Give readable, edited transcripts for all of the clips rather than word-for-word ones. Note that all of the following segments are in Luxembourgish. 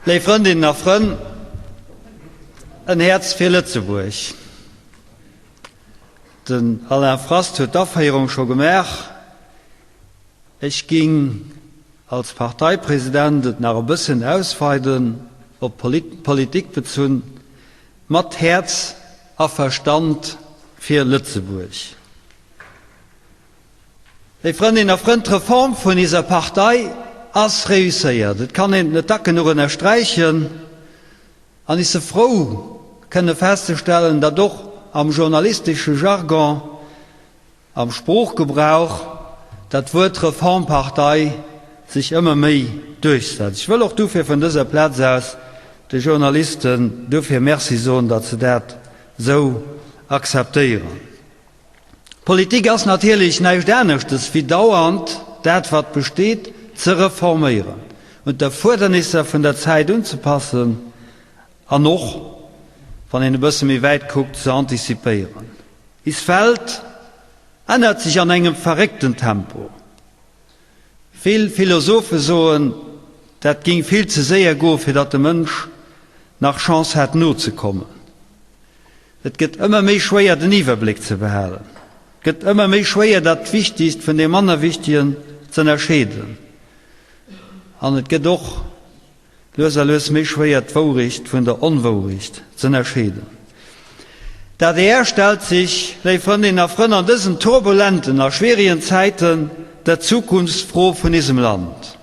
Léif Frëndinnen a Frënn, en Häerz fir Lëtzebuerg. Den Alain Frast huet d'Aféierung scho gemaach. Ech ging als Parteipresident et nach e bëssen ausweiden, op d'Politik bezunn, mat Häerz a Verstand fir Lëtzebuerg. Léif Frëndinnen a Frënn, d'Reform vun iser Partei ass réusséiert. Et kann een et net dack genuch ënnersträichen. An ech se frou kënne festzestellen, datt och am journalistesche Jargon, am Sproochgebrauch, dat Wuert Reformpartei sech ëmmer méi duerchsetzt. Ech wëll och dofir vun dëser Plaz aus de Journalisten dofir Merci soen, datt se dat esou akzeptéieren. Politik ass natierlech näischt aneschtes wéi dauernd dat wat besteet ze reforméieren, un d'Erfuerdernisser vun der Zäit unzepassen an och, wann een e bësse méi wäit kuckt, ze antizipéieren. Is Welt ännert sech an engem verréckten Tempo. Vill Philosophe soen, dat géing vill ze séier goen, fir datt de Mënsch nach Chance hätt nozekommen. Et gëtt ëmmer méi schwéier den Iwwerbléck ze behalen. Et gëtt ëmmer méi schwéier dat Wichtigst vun deem manner Wichtegen z'ënnerscheeden. An et gëtt och lues a lues méi schwéier d'Wourecht vun der Onwourecht z'ënnerscheeden. D'adr stellt sech, léif Frëndinnen a Frënn, an dësen turbulenten a schwierigen Zäiten der Zukunftsfro vun isem Land.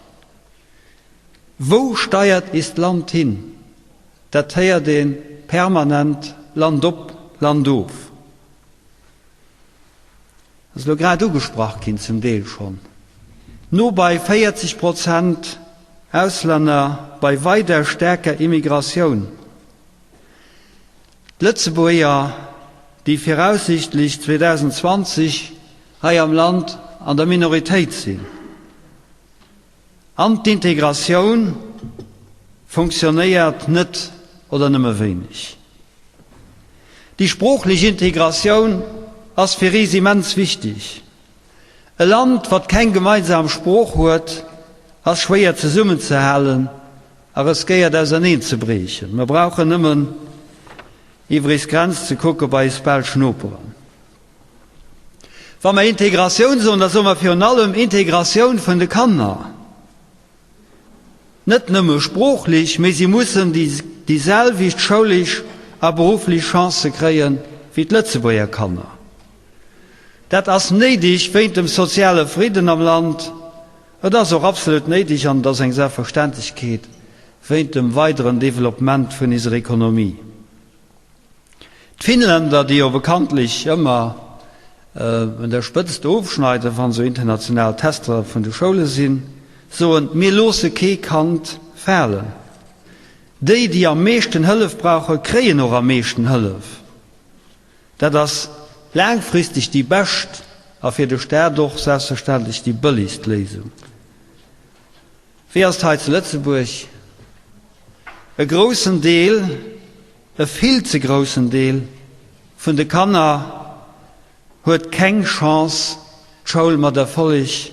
Wou steiert ist Land hin? Dat héiert ee permanent Land op, Land of. Ass elo grad ugesprach ginn, zum Deel schonn, no bei 40 Prozent Auslänner bei weider staarker Immigratioun. D'Lëtzebuerger, déi viraussiichtlech 2020 hei am Land an der Minoritéit sinn. An d'Integratioun funktionéiert net oder nëmme wéineg. Déi sproochlech Integratioun ass fir is immens wichtig. E Land, wat keng gemeinsam Sprooch huet, ass schwéier zesummenzehalen a riskéiert auserneenzebriechen. Mer brauchen nëmmen iwwer is Grenz ze kucke bei is belsch Noperen. Wa mer Integratioun soen, da soe mer virun allem Integratioun vun de Kanner. Net nëmme sproochlech, mee si mussen déi selwecht schoulesch a berufflech Chancë kréie wéi d'Lëtzebuerger Kanner. Dat ass néideg wéint dem soziale Fridden am Land. Et ass och absolut néideg, an et ass eng Selbstverständlechkeet, wéint dem weideren Developpement vun iser Ekonomie. D'Finnländer, déi jo bekanntlech ëmmer un der Spëtzt ofschneiden, wann esou international Tester vun de Schoule sinn, soen, Mir loosse kee Kand falen. Déi, déi am meeschten Hëllef brauchen, kréien och am meeschten Hëllef. Dat ass laangfristeg déi bescht a fir de Staat och selbstverständlech déi bëllegst Léisung. Wéi ass et hei zu Lëtzebuerg? E groussen Deel, e vill ze groussen Deel vun de Kanner huet keng Chance, d'Schoul mat Erfolleg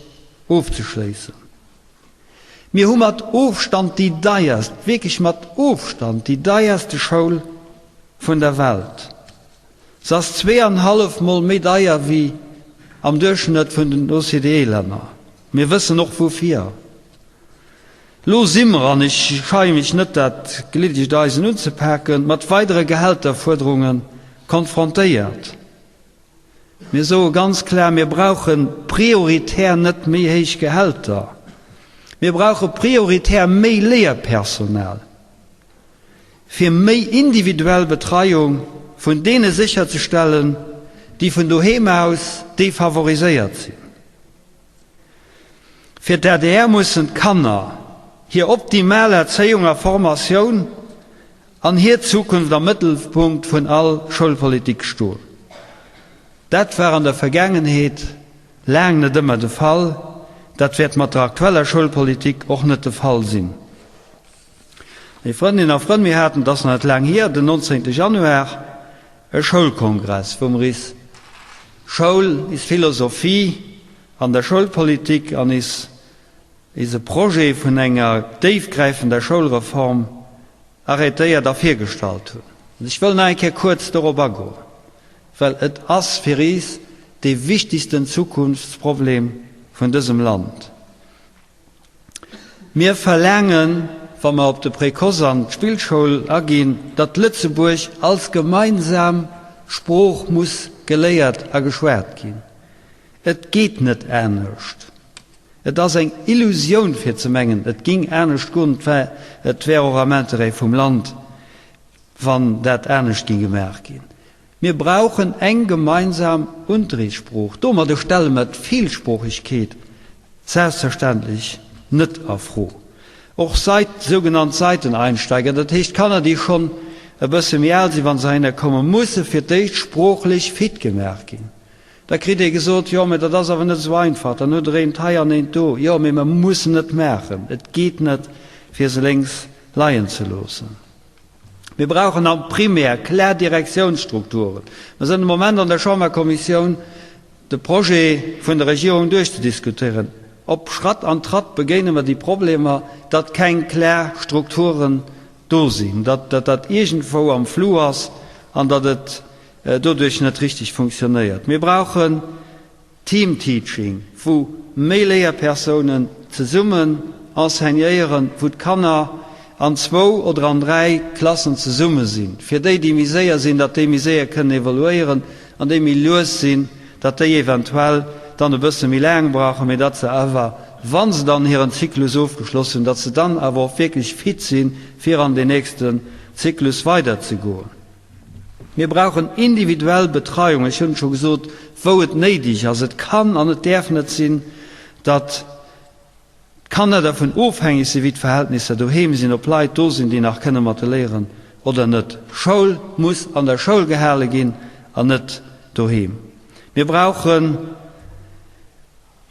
ofzeschléissen. Mir hu mat Ofstand déi deierst, wierklech mat Ofstand déi deierste Schoul vun der Welt. Se ass zweeanhallef Mol méi deier wéi am Duerchschnëtt vun den OCDE-Länner. Mir wëssen och woufir. Lo si mer, an ech scheie mech net dat gliddegt Eisen unzepaken, mat weidere Gehälterfuerderunge konfrontéiert. Mir soe ganz klar, mir brauche prioritär net méi héich Gehälter, mir brauche prioritär méi Léierpersonal, fir méi individuell Betreiung vun deene sécherzestellen, déi vun doheem aus defavoriséiert sinn. Fir d'ADR mussen d'Kanner hir optimal Erzéiung a Formatioun an hir Zukunft am Mëttelpunkt vun all Schoulpolitik stoen. Dat war an der Vergaangenheet laang net ëmmer de Fall, dat wäert mat der aktueller Schoulpolitik och net de Fall sinn. Léif Frëndinnen a Frënn, mir haten, et ass nach net laang hier, den 19. Januar e Schoulkongress, wou mer is Schoul, is Philosophie an der Schoulpolitik an is ise Projet vun enger déifgräifender Schoulreform. Arrêtéiert a virgestallt hunn. An ech wëll nach eng Kéier kuerz dorop agoen, well et ass fir is dee wichtigsten Zukunftsproblem vun dësem Land. Mir verlaangen, wa mer op de Précoce an d'Spillschoul aginn, datt Lëtzebuerg als gemeinsam Sprooch muss geléiert a geschwat ginn. Et geet net anescht. Et ass eng Illusioun fir ze mengen, et ging anescht goen, et wär och am Interêt vum Land, wann dat anescht ging gemaach ginn. Mir brauchen eng gemeinsam Unterrichtssprooch. Domadde stelle mer d'Villsproochegkeet selbstverständlech net a Fro. Och sougenannt Seiteneinsteiger, dat heescht Kanner, déi schonn e bësse méi al sinn, wa se heihinner kommen, musse fir d'éischt sproochlech fit gemaach ginn. Da kritt ee gesot, Jo, mä dat ass awer net esou einfach, dann hutt Der eent hei an eent do. Jo, mee mer mussen et maachen. Et geet net, fir se lénks leien ze loossen. Mir brauchen am Primaire klar Direktiounsstrukturen. Mer sinn de Moment an der Chamberkommissioun, de Projet vun der Regierung duerchzediskutéieren. Op Schratt an Tratt begéine mer déi Problemer, datt keng klar Strukturen do sinn, datt dat iergendwou am Flou ass an datt et doduerch net richteg funktionéiert. Mir brauchen Team-Teaching, wou méi Léierpersounen zesummen enseignéieren, wou d'Kanner an zwou oder an 3 Klassen zesumme sinn, fir déi, déi méi séier sinn, datt déi méi séier kënnen evoluéieren, an déi méi lues sinn, datt déi eventuell dann e bësse méi laang brauchen, mee datt se awer, wa se dann hiren Zyklus ofgeschloss hunn, datt se dann awer och wierklech fit sinn, fir an deen nächsten Zyklus weiderzegoen. Mir brauchen individuell Betreiung, ech hunn et scho gesot, wou et néideg ass. Et kann an et däerf net sinn, datt d'Kanner dervun ofhängeg sinn, wéi d'Verhältnisser doheem sinn, ob Leit do sinn, déi nach kënne mat de léieren oder net. Schoul muss an der Schoul gehale ginn an net doheem. Mir brauchen.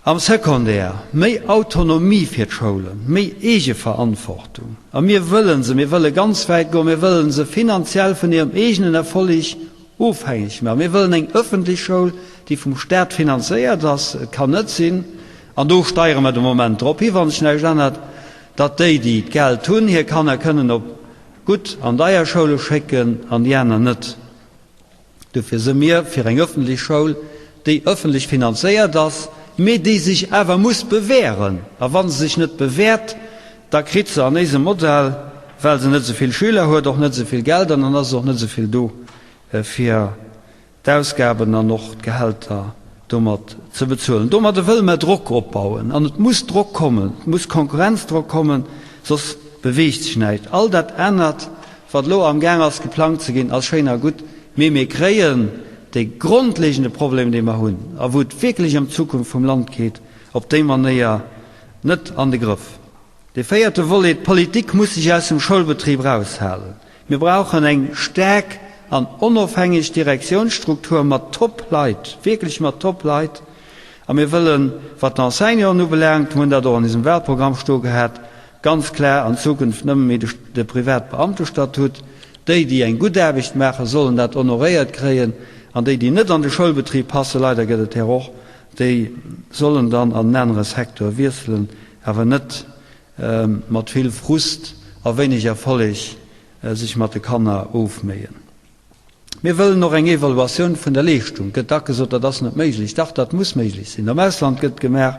Am Secondaire, méi Autonomie fir d'Schoulen, méi Eegeverantwortung. A mir wëlle se, mir wëlle ganz wäit goen, mir wëlle se finanziell vun hirem eegenen Erfolleg ofhängeg maachen. Mir wëllen eng ëffentlech Schoul, déi vum Staat finanzéiert ass. Et kann net sinn, an do steiere mer de Moment drop hi, wa sech näischt ännert, datt déi, déi d'Geld hunn, hir Kanner kënnen op gutt an deier Schoule schécken an déi aner net. Dofir si mir fir eng öffentlech Schoul, déi öffentlech finanzéiert ass, mee déi sech awer muss bewähren. A wa se sech net bewährt, da kritt se an éisem Modell, well se net esou vill Schüler huet, och net esou vill Geld an dann ass och net esou vill do, fir d'Ausgaben an och d'Gehälter domat ze bezuelen. Domadder wëlle mer Drock opbauen. An et muss Drock kommen, et muss Konkurrenzdrock kommen, soss beweegt sech näischt. All dat anert, wat elo amgaang ass geplangt ze ginn, ass schéin a gutt, mee mir kréien dee grondlegende Problem, dee mer hunn a wou et wierklech ëm d'Zukunft vum Land geet, op déi Manéier net an de Grëff. Dee véierte Volet, D'Politik muss sech aus dem Schoulbetrib eraushalen. Mir brauchen eng staark an onofhängeg Direktiounsstruktur mat Top-Leit, wierklech mat Top-Leit. A mir wëllen, wat d'Enseignanten ubelaangt, mir hunn dat och an eisem Wahlprogramm stoe gehat, ganz klar an Zukunft nëmme méi de Privatbeamtestatut. Déi, déi eng gutt Aarbecht maachen, sollen dat honoréiert kréien, an déi, déi net an de Schoulbetrib passen, leider gëtt et där och, déi sollen dann an en anere Secteur wiesselen, awer net mat vill Frust a wéineg Erfolleg sech mat de Kanner ofméien. Mir wëllen och eng Evaluatioun vun der Leeschtung. Gëtt dach gesot, dat ass net méiglech. Dach, dat muss méiglech sinn. Am Ausland gëtt gemaach.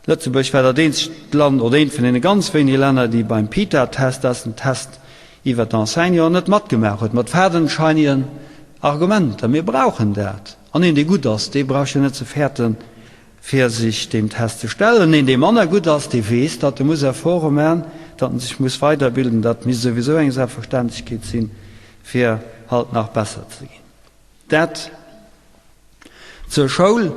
Lëtzebuerg war dat eenzegt Land oder eent vun deene ganz wéinege Länner, déi beim PITA-Test, dat ass den Test iwwer d'Enseignanten, net matgemaach huet, mat fadenscheinigen Argumenter. Mir brauchen dat. An een, dee gutt ass, dee brauch jo net ze fäerten, fir sech deem Test ze stellen. Een, dee manner gutt ass, dee weess, datt e muss Efforte man, datt en sech muss weiderbilden. Dat misst souwisou eng Selbstverständlechkeet sinn, fir halt nach besser ze ginn. Dat zur Schoul.